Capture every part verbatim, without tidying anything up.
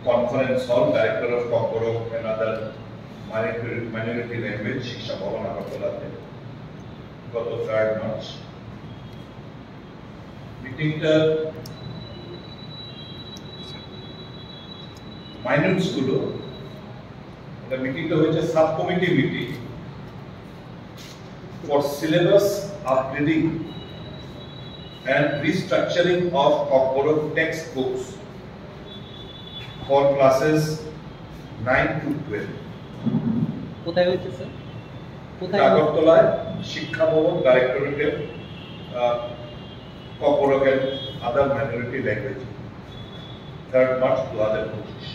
Conference Hall, Director of Kokborok and Other Minority, Minority Language, Shiksha Bhavan, Agartala, গত third March. মিটিংটা মাইনুটস গুলো, এটা মিটিংটা হয়েছে sub committee meeting for syllabus upgrading and restructuring of Kokborok textbooks for classes nine to twelve. কোথায় হয়েছে স্যার? কোথায়? আগরতলায় শিক্ষা ভবন ডাইরেক্টরেটের, আহ, Kokborok and Other Minority Language, third March দু হাজার পঁচিশ।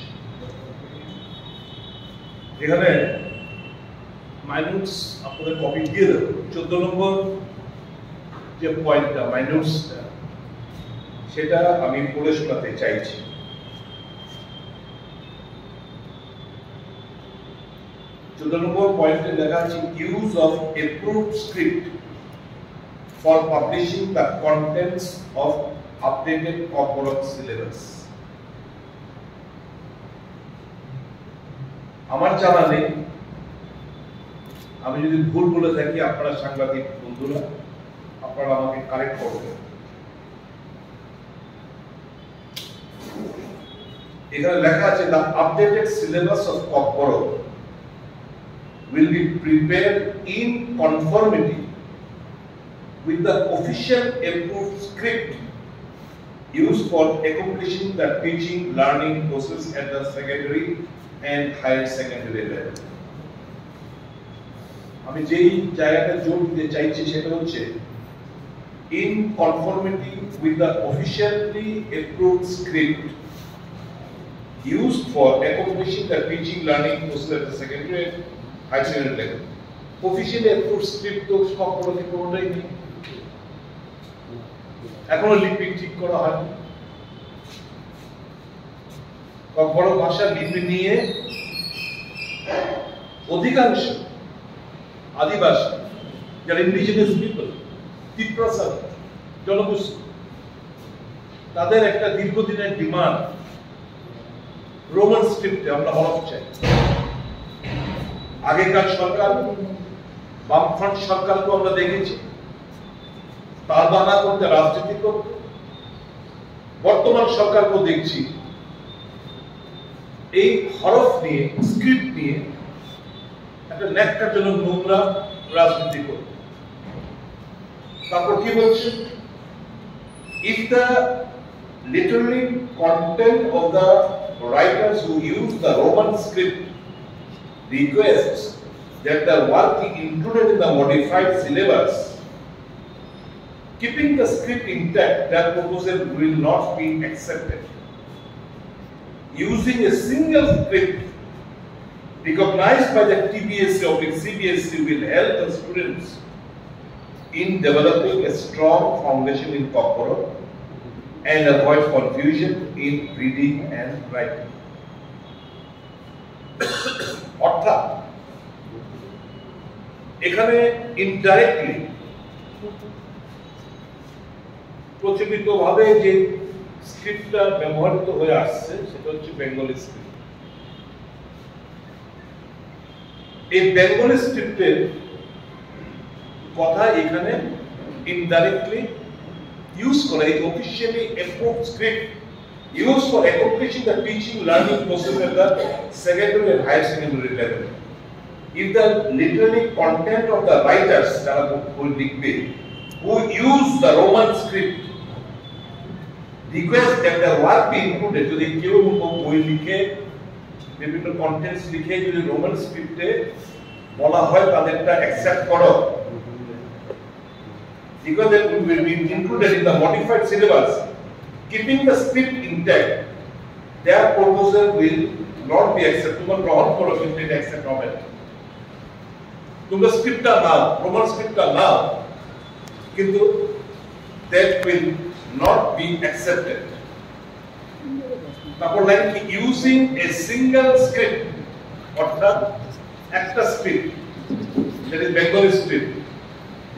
এখানে মাইনুটস আপনাদের কপি দিয়ে দেবো। চোদ্দ নম্বর যে পয়েন্টটা, মাইনুটসটা, সেটা আমি পড়ে শোনাতে চাইছি। চোদ্দ নম্বর পয়েন্টে লেখা আছে, use of approved script for publishing the contents of updated Kokborok syllabus. আমার জানা নেই, আমি যদি ভুল বলে থাকি, আপনারা সাংবাদিক বন্ধুরা, আপনারা আমাকে কারেক্ট করবেন। এখানে লেখা আছে, the updated syllabus of Kokborok will be prepared in conformity with the official approved script used for accomplishing the teaching learning process at the secondary and higher secondary level. আমি যেই জায়গাটা জোর দিতে চাইছি সেটা হচ্ছে, in conformity with the officially approved script used for accomplishing the teaching learning process at the secondary and higher secondary level. Officially approved script তো সব কলেজে কোনোটাই নেই, এখনো লিপি ঠিক করা হয়নি। ককবরক ভাষা লিপি নিয়ে অধিকাংশ আদিবাসী, যারা ইন্ডিজিনাস পিপল, তিপ্রাসা জনগোষ্ঠী, তাদের একটা দীর্ঘদিনের ডিমান্ড রোমান স্ক্রিপ্টে আমরা হরফ চাই। আগেকার সরকার, বামফ্রন্ট সরকারকেও আমরা দেখেছি, তালবাহানা করতে রাজনীতি করত। বর্তমান সরকারকেও দেখছি এই হরফ নিয়ে, স্ক্রিপ্ট নিয়ে একটা ন্যাক্কারজনক নোংরা রাজনীতি করত। তারপর কি বলছে? If the literary content of the writers who use the Roman script requests that the work be included in the modified syllabus, keeping the script intact, that proposal will not be accepted. Using a single script recognized by the T B S C oblique C B S C will help the students in developing a strong foundation in Kokborok and avoid confusion in reading and writing. অর্থাৎ এখানে ইনডাইরেক্টলি প্রচলিতভাবে যে স্ক্রিপ্টটা ব্যবহৃত হয়ে আসছে সেটা হচ্ছে বেঙ্গলি স্ক্রিপ্ট। এই বেঙ্গলি স্ক্রিপ্টের কথা এখানে ইনডাইরেক্টলি ইউজ করা, এই officially approved script used for accomplishing the teaching learning process at the secondary and higher secondary level. If the literary content of the writers, যারা বই লিখবে, who use the Roman script request that their work be included, যদি কেউ বই লিখে, বিভিন্ন কন্টেন্টস লিখে যদি রোমান স্ক্রিপ্টে বলা হয় তাদেরটা অ্যাকসেপ্ট করো, because they will be included in the modified syllabus, keeping the script intact, their proposal will not be accepted. তোমরা গ্রহণ করো, কিন্তু এটা অ্যাকসেপ্ট হবে না। তোমরা স্ক্রিপ্টটা নাও, রোমান স্ক্রিপ্টটা নাও, কিন্তু that will not be accepted. তারপর লেখা কি, using a single script, অর্থাৎ একটা script, that is Bengali script,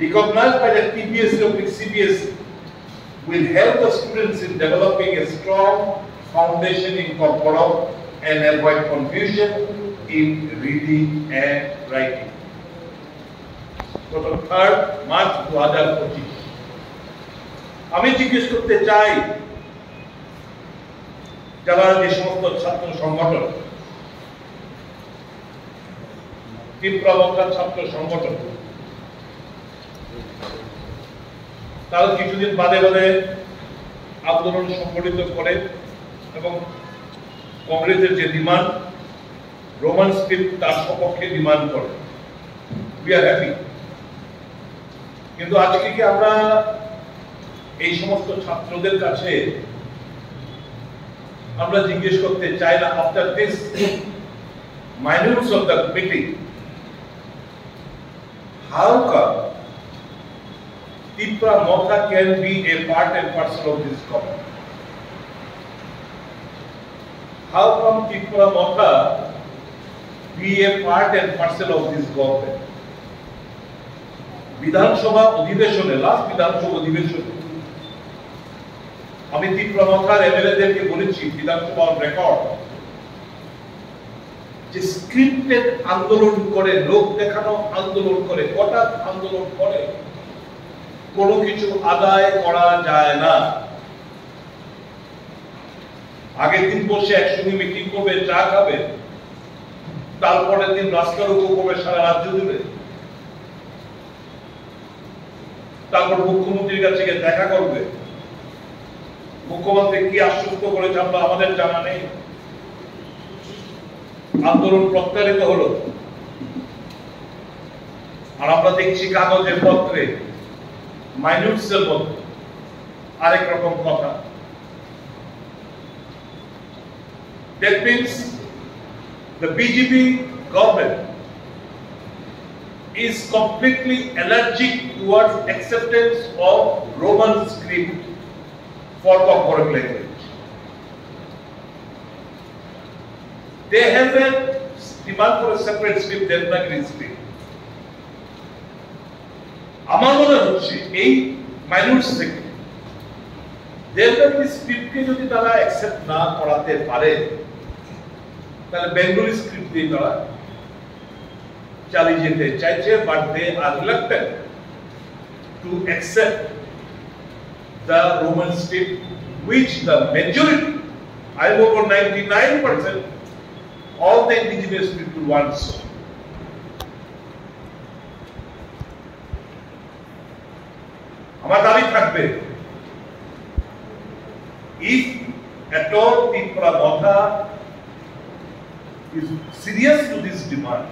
recognized by the T B S C or C B S E, will help the students in developing a strong foundation in corpora and avoid confusion in reading and writing. গত third March দু হাজার পঁচিশ, আমি জিজ্ঞেস করতে চাই, যারা যে সমস্ত ছাত্র সংগঠন, ত্রিপুরা মথা ছাত্র সংগঠন, তারা কিছুদিন বাদে বাদে আন্দোলন সংগঠিত করে এবং কংগ্রেসের যে ডিমান্ড, রোমান স্ক্রিপ্ট তার সপক্ষে ডিমান্ড করে। We are happy. কিন্তু আজকে কি আমরা এই সমস্ত ছাত্রদের কাছে আমরা জিজ্ঞেস করতে চাই না, after this minutes of the meeting, how come Tipra Motha can be a part and parcel of this government? How come Tipra Motha be a part and parcel of this government? বিধানসভা অধিবেশনে, লাস্ট বিধানসভা অধিবেশনে আমি ত্রিপুরা মথার এমএলএদেরকে বলেছি, বিধানসভা on record, যে স্ক্রিপ্টেড আন্দোলন করে, লোক দেখানো আন্দোলন করে, হঠাৎ আন্দোলন করে কোনো কিছু আদায় করা যায় না। আগের দিন বসে একসঙ্গে মিটিং করবে, চা খাবে, তারপরের দিন রাস্তা রোকো করবে সারা রাজ্য জুড়ে। তারপর মুখ্যমন্ত্রীর কাছে গিয়ে দেখা করবে। মুখ্যমন্ত্রী কি আশ্বস্ত করেছে আমরা, আমাদের জানা নেই। আন্দোলন প্রত্যাহৃত হলো। আর আমরা দেখছি কাগজে পত্রে, মাইনুটসের মধ্যে আরেক রকম কথা। That means the B J P government is completely allergic towards acceptance of Roman script for corporate language. They have a demand for a separate script, Devanagari script. আমার মনে হচ্ছে এই মাইনুটস থেকে দেবনাগরি স্ক্রিপ্টকে যদি তারা অ্যাকসেপ্ট না করাতে পারে, তাহলে বেঙ্গলি স্ক্রিপ্ট দিয়ে তারা চালিয়ে যেতে চাইছে, but they are reluctant to accept the Roman script, which the majority, I am over ninety-nine percent, all the indigenous people want so. আমার দাবি থাকবে, if at all Tipra Motha is serious to this demand,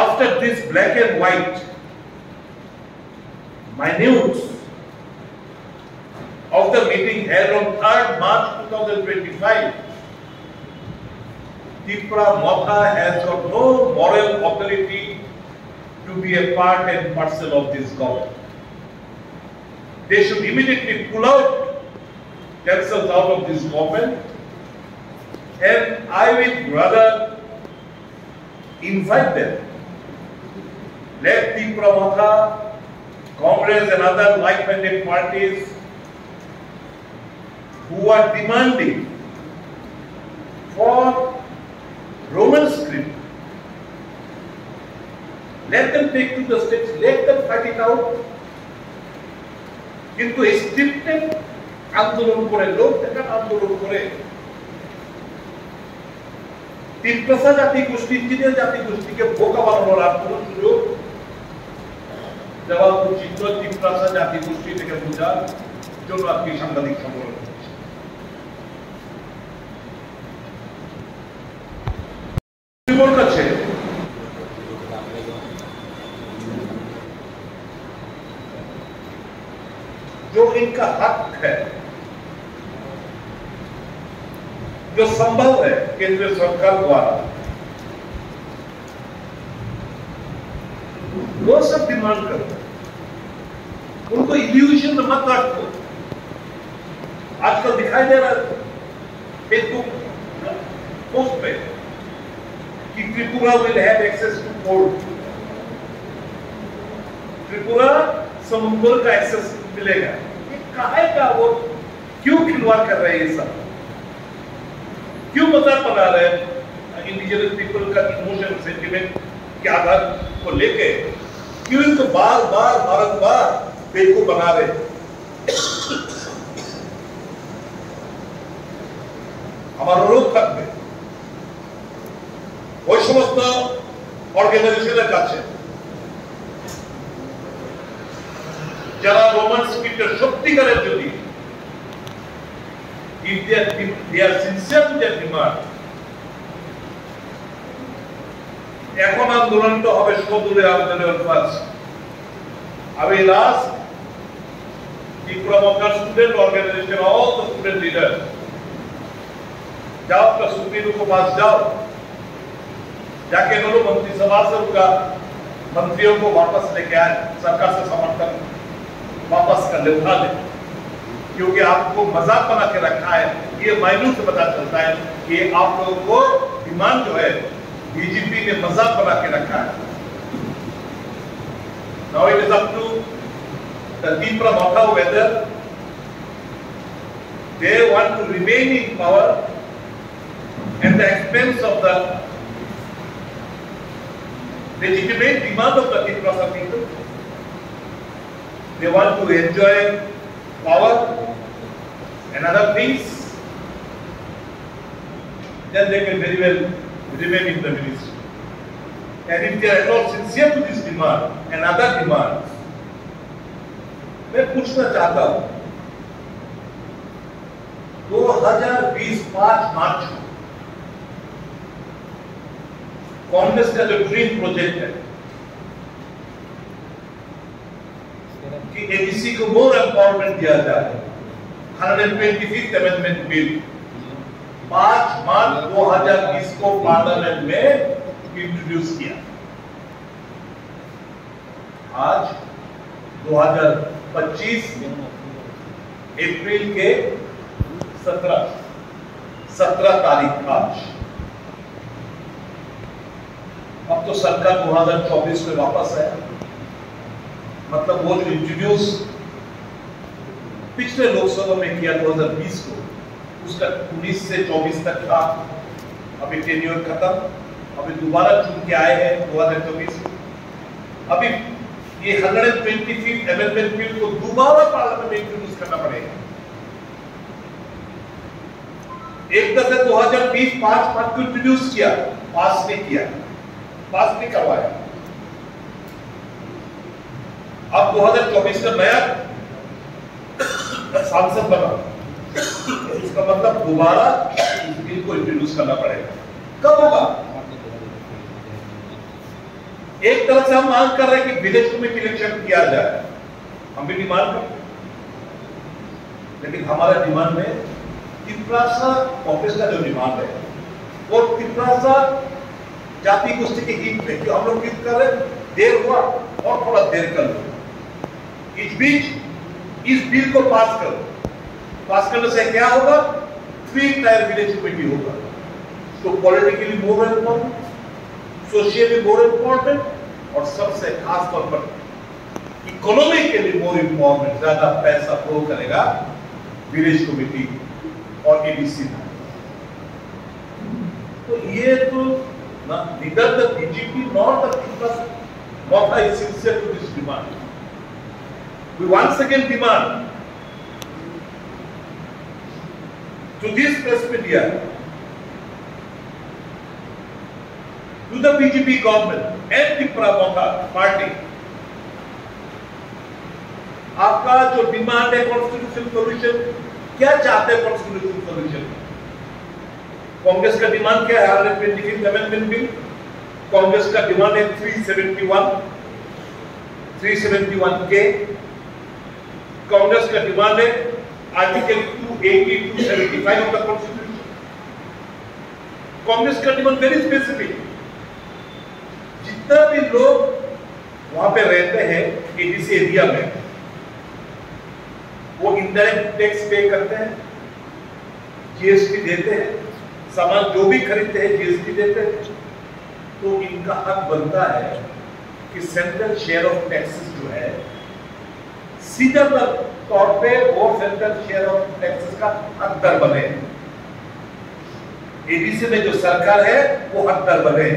after this black and white minutes of the meeting held on third March two thousand twenty-five, Tipra Motha has got no moral authority to be a part and parcel of this government. They should immediately pull out themselves out of this government, and I will rather invite them. Let Tipra Motha, Congress and other like-minded parties who are demanding for Roman script, let them take to the streets, let them fight it out. কিন্তু এই স্ক্রিপ্টেড আন্দোলন করে, লোক দেখার আন্দোলন করে তিপ্রাসা জাতি গোষ্ঠী, ইঞ্জিনিয়ার জাতি গোষ্ঠীকে বোকা বানানোর আর কোনো সুযোগ দেওয়া উচিত নয়। তিপ্রাসা জাতি গোষ্ঠী থেকে বোঝার জন্য আজকে এই সাংবাদিক সম্মেলন হচ্ছে। গরিবর কাছে जो इनका हक है, जो संभव है केंद्र सरकार द्वारा, वो सब डिमांड करो, उनको इल्यूजन में मत रखो। आजकल दिखाई दे रहा है फेसबुक पोस्ट पे कि Tripura will have access to court, Tripura समुंदर का एक्सेस मिलेगा। ये काहे का वो, क्यों खिलवाड़ कर रहे हैं ये सब? क्यों मजाक बना रहे हैं इंडिजिनस पीपल का इमोशन, सेंटिमेंट के आधार को लेके? क्यों इनको बार बार, बारंबार बेवकूफ बना रहे हैं? আমার অনুরোধ থাকবে ওই সমস্ত অর্গানাইজেশনের কাছে, যারা রোমান স্পিরিটের সত্যিকারের যদি, if they are, they are sincere to their demand, এখন আন্দোলনটা হবে সদূরে আবেদনের ফার্স্ট। আমি লাস্ট ত্রিপুরা মথার student organisation, all the student leader, जाओ अपना सुप्रीमो के पास जाओ, जाके बोलो मंत्री सभा से उनका, मंत्रियों को वापस लेके आए, सरकार से समर्थन वापस कर ले, उठा ले, क्योंकि आपको मजाक बना के रखा है। ये माइनूट से पता चलता है कि आप लोगों को डिमांड जो है बीजेपी ने मजाक बना के रखा है। Now it is up to the Tipra Motha whether they want to remain in power at the expense of the legitimate demand of the Tiprasa people. They want to enjoy power and other things, then they can very well remain in the ministry. And if they are at all sincere to this demand and other demands, मैं पूछना चाहता हूं, दो हज़ार बीस पाँच मार्च को कांग्रेस का जो ड्रीम प्रोजेक्ट है कि एडीसी को मोर एम्पावरमेंट दिया जाए, hundred twenty fifth amendment bill पाँच मार्च दो हज़ार बीस को पार्लियामेंट में इंट्रोड्यूस किया। आज दो हज़ार पच्चीस अप्रैल के सत्रह, सत्रह तारीख आज। अब तो सरकार दो हज़ार चौबीस में वापस है, मतलब वो जो इंट्रोड्यूस पिछले लोकसभा में किया दो हज़ार बीस को, उसका उन्नीस से चौबीस तक था, अभी टेन्योर खत्म, अभी दोबारा चुन के आए हैं दो हज़ार चौबीस में। अभी ये hundred twenty fifth amendment bill को दोबारा पार्लियामेंट में इंट्रोड्यूस करना पड़ेगा। एक दफे दो हज़ार बीस पाँच पाँच को इंट्रोड्यूस किया, पास नहीं किया, पास नहीं करवाया। अब दो हज़ार चौबीस का नया सांसद बना, इसका मतलब दोबारा इस बिल को इंट्रोड्यूस करना पड़ेगा। कब होगा? एक तरफ से हम मांग कर रहे हैं कि विलेज कमेटी इलेक्शन किया जाए, हम भी डिमांड करते हैं, लेकिन हमारा डिमांड में तिपरासा कांग्रेस का जो डिमांड है, वो तिपरासा जाति गोष्ठी के हित में, जो हम लोग हित कर रहे हैं, देर हुआ और थोड़ा देर कर लो। इस बीच इस बिल को पास करो। पास करने से क्या होगा? थ्री टायर विलेज कमेटी होगा। तो politically more important, socially more important और सबसे खास तौर पर इकोनॉमिकली मोर इम्पोर्टेंट, ज्यादा पैसा फ्लो करेगा विलेज कमेटी और एडीसी में। तो ये तो ना, neither the BJP nor the Tiprasa Motha is sincere to this demand. We once again demand to this press media, to the BJP government and Tipra Motha party, आपका जो डिमांड है कॉन्स्टिट्यूशन सॉल्यूशन, क्या चाहते हैं कॉन्स्टिट्यूशन सॉल्यूशन? कांग्रेस का डिमांड क्या है? Hundred twenty fifth amendment bill, Congress का डिमांड है three seventy one, three seventy one के। कांग्रेस का डिमांड है article two eighty, two seventy five of the constitution. Congress का डिमांड वेरी स्पेसिफिक। जितना भी लोग वहां पे रहते हैं एडीसी एरिया में, वो इनडायरेक्ट टैक्स पे करते हैं, जीएसटी देते हैं, सामान जो भी खरीदते हैं जीएसटी देते हैं। तो इनका हक बनता है कि सेंट्रल शेयर ऑफ टैक्सेस जो है सीधा तौर पे वो सेंट्रल शेयर ऑफ टैक्सेस का हकदार बने। एडीसी में जो सरकार है, वो हकदार बने,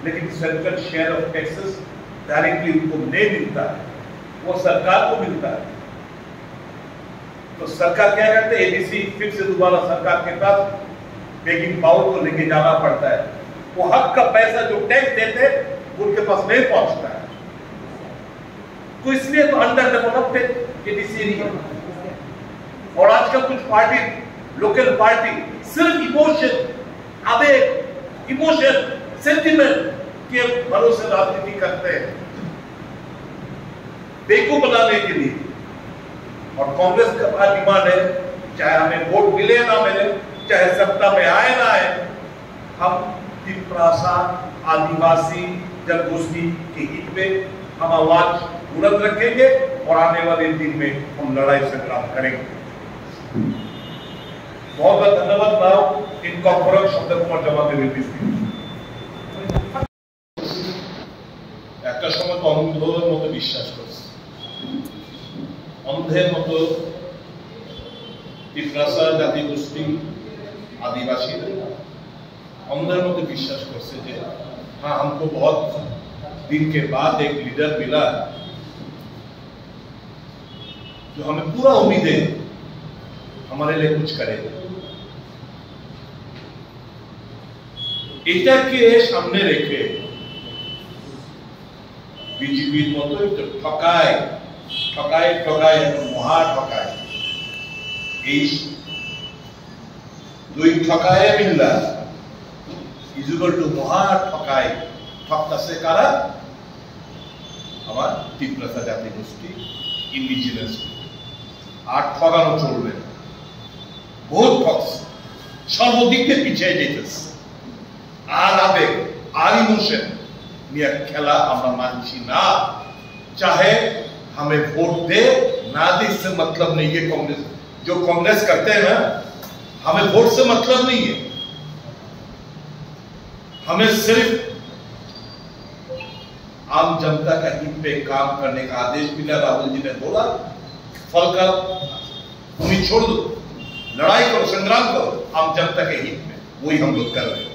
लेकिन central share of taxes directly उनको नहीं मिलता है, वो सरकार को मिलता है। तो सरकार क्या करते हैं? एडीसी फिर से दोबारा सरकार के पास बेगिंग बाउल को लेके जाना पड़ता है। वो हक का पैसा जो टैक्स देते, उनके पास नहीं पहुंचता है। तो इसलिए तो अंडर डेवलप्ड एडीसी एरिया। और आजकल कुछ पार्टी, लोकल पार्टी, सिर्फ इमोशन, आवेग, इमोशन, सेंटिमेंट के भरोसे राजनीति करते हैं, बेवकूफ बनाने के लिए। और कांग्रेस का डिमांड है, चाहे हमें वोट मिले ना मिले, चाहे सत्ता में आए ना आए, हम तिप्रासा आदिवासी जनगोष्ठी के हित में हम आवाज बुलंद रखेंगे और आने वाले दिन में हम लड़ाई संग्राम करेंगे। बहुत बहुत धन्यवाद। Now in conference, शब्द कुमार जमाती will be speaking। একটা সময় তো অন্ধর মতো বিশ্বাস করছে, অন্ধের মতো তিপ্রাসা জাতিগোষ্ঠী, আদিবাসী অন্ধের মতো বিশ্বাস করছে যে, हाँ, हमको बहुत दिन के बाद एक लीडर मिला जो हमें पूरा उम्मीद है हमारे लिए कुछ करेगा। এটাকে সামনে রেখে বিজেপির মতো একটু ঠকায়, ঠকায়, ঠকায়, এবং মহা ঠকায়। এই দুই ঠকায় মিল্লা is equal to মহা ঠকায়। ঠকতাছে কারা? আমার তিপ্রাসা জাতিগোষ্ঠী, ইন্ডিজিনাস। আর ঠকানো চলবে না। বহুত ঠকছে, সর্বদিক দিয়ে পিছিয়ে যেতেছে। আর আবেগ, আর ইমোশন নিয়ে খেলা আমরা মানছি না। चाहे हमें वोट दे ना दे, इससे मतलब नहीं है। कांग्रेस, जो कांग्रेस करते हैं ना, हमें वोट से मतलब नहीं है। हमें सिर्फ आम जनता का हित पे काम करने का आदेश मिला। राहुल जी ने बोला, फल का उम्मीद छोड़ दो, लड़ाई करो, संग्राम करो आम जनता के हित में, वही हम लोग कर रहे हैं।